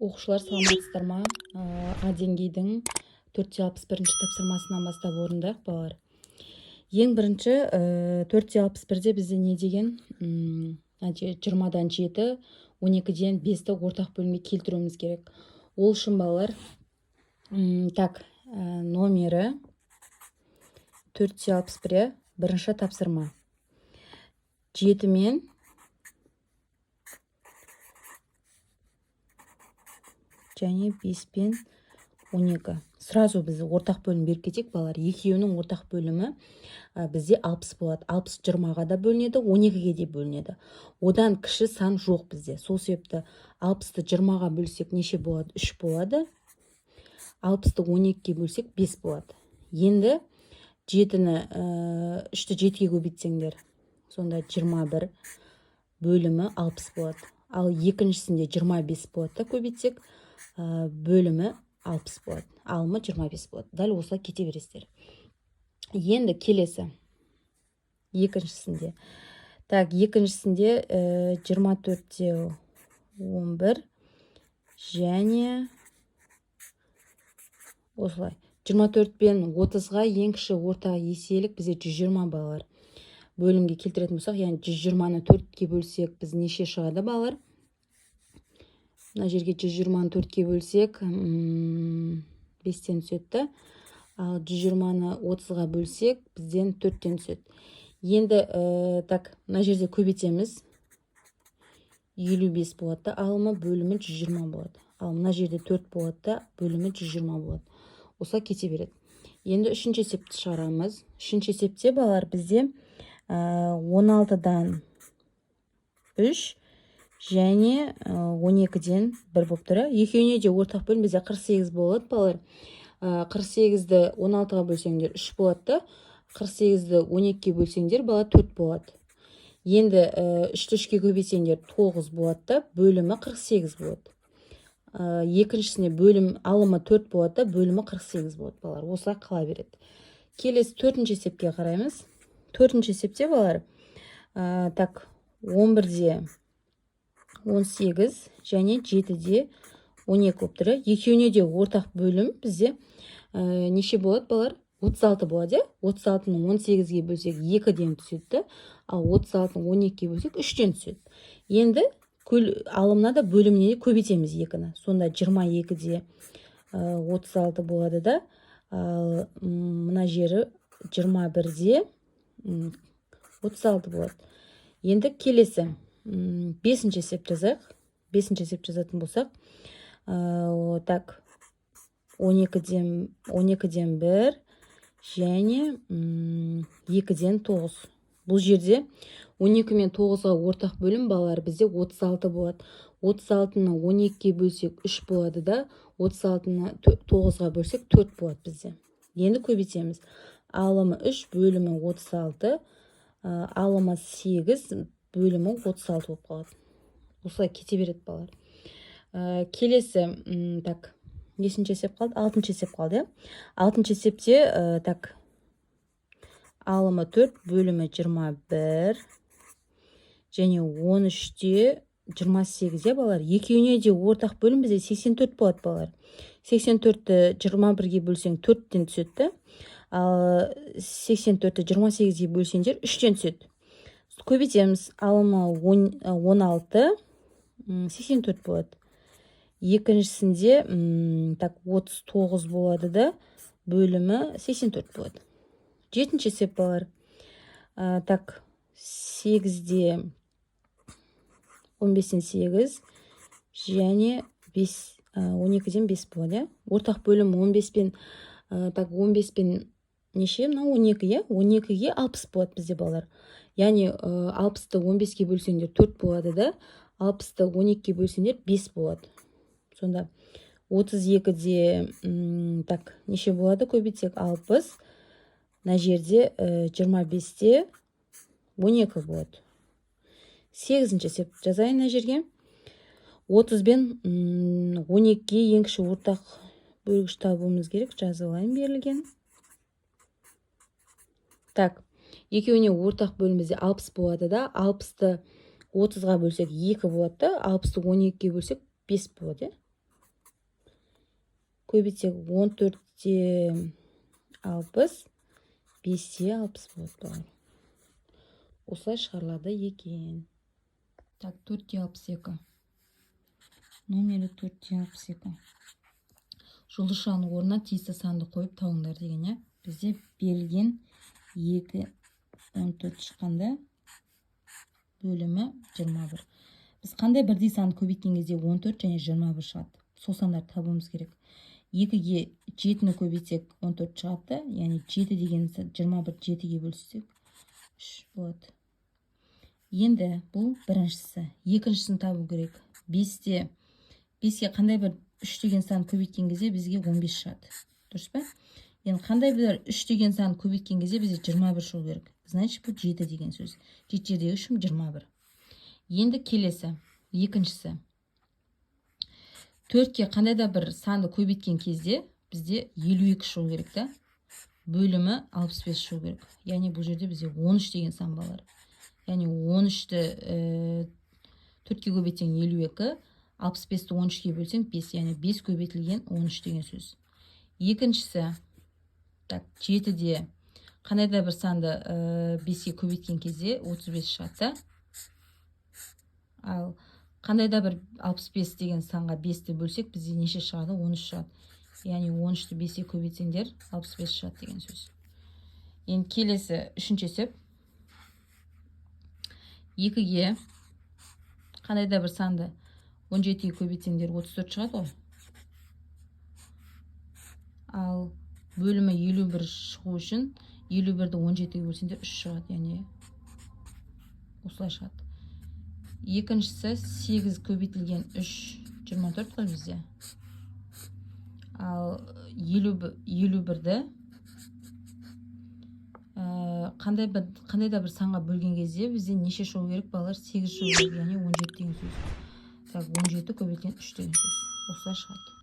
Оқушылар, саламатсыздар ма? А деңгейдің 461 тапсырмасынан бастап орындайық, балалар. Ең бірінші 461-де бізде не деген? 20-дан 7, 12-ден 5-ті ортақ бөлімге келтіруіміз керек. Ол үшін, балалар, так, номері 461, бірінші тапсырма. 7 мен және 5 пен 12. Сразу біз ортақ бөлім беріп кетейік, балалар. Екеуінің ортақ бөлімі бізде 60 болады. 60 20-ға да бөлінеді, 12-ге де бөлінеді. Одан кіші сан жоқ бізде. Сол себепті 60-ты 20-ға бөлсек, неше болады? 3 болады. 60-ты 12-ге бөлсек, 5 болады. Енді 7-ні, 3-ті 7-ге көбейтсеңдер, сонда 21, бөлімі 60 болады. Ал екіншісінде 25 болады да, көбейтсек, бөлімі 60 болады, алымы 25 болады. Дәл осылай кете бересіздер. Енді келесі екіншісінде, так, екіншісінде 24-те 11 және осылай 24 пен 30-ға ең кіші орта еселік бізде 120, балалар. Бөлімге келтіретін болсақ, яғни 120-ны 4-ке бөлсек, біз неше шығады, балалар? Мына жерге 120-ны 4-ке бөлсек, 5-тен түседі. Ал 120-ны 30-ға бөлсек, бізден 4-тен түседі. Енді так, мына жерде көбейтеміз. 55 болады да, алымы, бөлімі 120 болады. Ал мына жерде 4 болады да, бөлімі 120 болады. Осылай кете береді. Енді үшінші есепті шығарамыз. Үшінші есепте, балалар, бізде 16-дан 3 және 12-ден 1 болып тұр. Екеуіне де ортақ бөлім бізде 48 болады, балалар. 48-ді 16-ға бөлсеңдер, 3 болады да, 48-ді 12-ге бөлсеңдер, бала, 4 болады. Енді 3-ті 3-ке көбейтсеңдер, 9 болады да, бөлімі 48 болады. Екіншісіне бөлім алымы 4 болады да, бөлімі 48 болады, балалар. Осылай қала береді. Келесі төртінші есепке қараймыз. Төртінші есепте, балалар, так, 11-де 18 және 7-де 12 болып тұр. Екеуіне де ортақ бөлім бізде неше болады, балалар? 36 болады, иә? 36-ны 18-ге бөлсек, 2-ден түседі, ал 36-ны 12-ге бөлсек, 3-тен түседі. Енді алымына да, бөліміне де көбейтеміз 2-ні. Сонда 22-де 36 болады да, ал мына жері 21-де 36 болады. Енді келесі бесінші есеп жазайық. Бесінші есеп жазатын болсақ, так, 12-ден 1 және 2-ден 9. Бұл жерде 12 мен 9-ға ортақ бөлім, балалар, бізде 36 болады. 36-ны 12-ге бөлсек, 3 болады да, 36-ны 9-ға бөлсек, 4 болады бізде. Енді көбейтеміз. Алымы 3, бөлімі 36, алымы 8, бөлімі 36 болып қалады. Осылай кете береді, балалар. Келесі, так, нешінші есеп қалды? Алтыншы есеп қалды, иә? Алтыншы есепте, так, алымы 4, бөлімі 21 және 13-те 28, иә, балалар? Екеуіне де ортақ бөлім бізде 84 болады, балалар. 84-ті 21-ге бөлсең, 4-тен түседі да, ал 84-ті 28-ге бөлсеңдер, 3-тен түседі. Көбейтеміз. Алымы 16, 84 болады. Екіншісінде, так, 39 болады да, бөлімі 84 болады. Жетінші есеп, балалар. Так, 8-де 15-тен 8 және 5, 12-ден 5 болады, иә? Ортақ бөлім 15 пен, так, 15 пен неше? Мынау 12, иә? 12-ге 60 болады бізде, балалар. Яғни 60-ты 15-ке бөлсеңдер, 4 болады да, 60-ты 12-ге бөлсеңдер, 5 болады. Сонда 32-де, так, неше болады көбейтсек? 60. Мына жерде 25-те 12 болады. Сегізінші есеп жазайын мына жерге. 30 бен 12-ге ең кіші ортақ бөлгіш табуымыз керек. Жазып алайын берілген. Так, екеуіне ортақ бөлім бізде 60 болады да, 60-ты 30-ға бөлсек, 2 болады да, 60-ты 12-ге бөлсек, 5 болады, иә. Көбейтсек, 14-те 60, 5-те 60 болады, балалар. Осылай шығарылады екен. Так, 4-те 62. Номері 4-те 62. Жұлдызшаның орнына тиісті санды қойып табыңдар деген, иә. Бізде берілген 2, 14 шыққанда, бөлімі 21. Біз қандай бірдей санды көбейткен кезде 14 және 21 шығады, сол сандарды табуымыз керек. Екіге жетіні көбейтсек, 14 шығады да, яғни жеті деген 21 жетіге бөліссек, 3 болады. Енді бұл біріншісі. Екіншісін табу керек. Бесте, беске қандай бір үш деген сан көбейткен кезде бізге 15 шығады, дұрыс па? Енді қандай бір үш деген сан көбейткен кезде бізде 21 шығу керек. Значит, бұл жеті деген сөз. Жеті жердегі үшім 21. Енді келесі, екіншісі. Төртке қандай да бір санды көбейткен кезде бізде 52 шығу керек та, бөлімі 65 шығу керек. Яғни бұл жерде бізде 13 деген сан, балалар. Яғни 13-ті төртке көбейтсең, 52, 65-ті 13-ке бөлсең, 5, яғни 5 көбейтілген 13 деген сөз. Екіншісі. Так, жетіде қандай да бір санды 5-ке көбейткен кезде 35 шығады да, ал қандай да бір 65 деген санға 5-ті бөлсек, бізде неше шығады? 13 шығады. Яғни 13-ті 5-ке көбейтсеңдер, 65 шығады деген сөз. Енді келесі, үшінші есеп. Екіге қандай да бір санды 17-ге көбейтсеңдер, 34 шығады ғой, ал бөлімі 51 шығу үшін 51-ді 17-ге бөлсеңдер, 3 шығады, яғни осылай шығады. Екіншісі. 8 көбейтілген 3, 24 қой бізде, ал 51-ді қандай да бір санға бөлген кезде бізде неше шығу керек, балалар? 8 шығу керек, яғни 17 деген сөз. Так, 17 көбейтілген 3 деген сөз. Осылай шығады.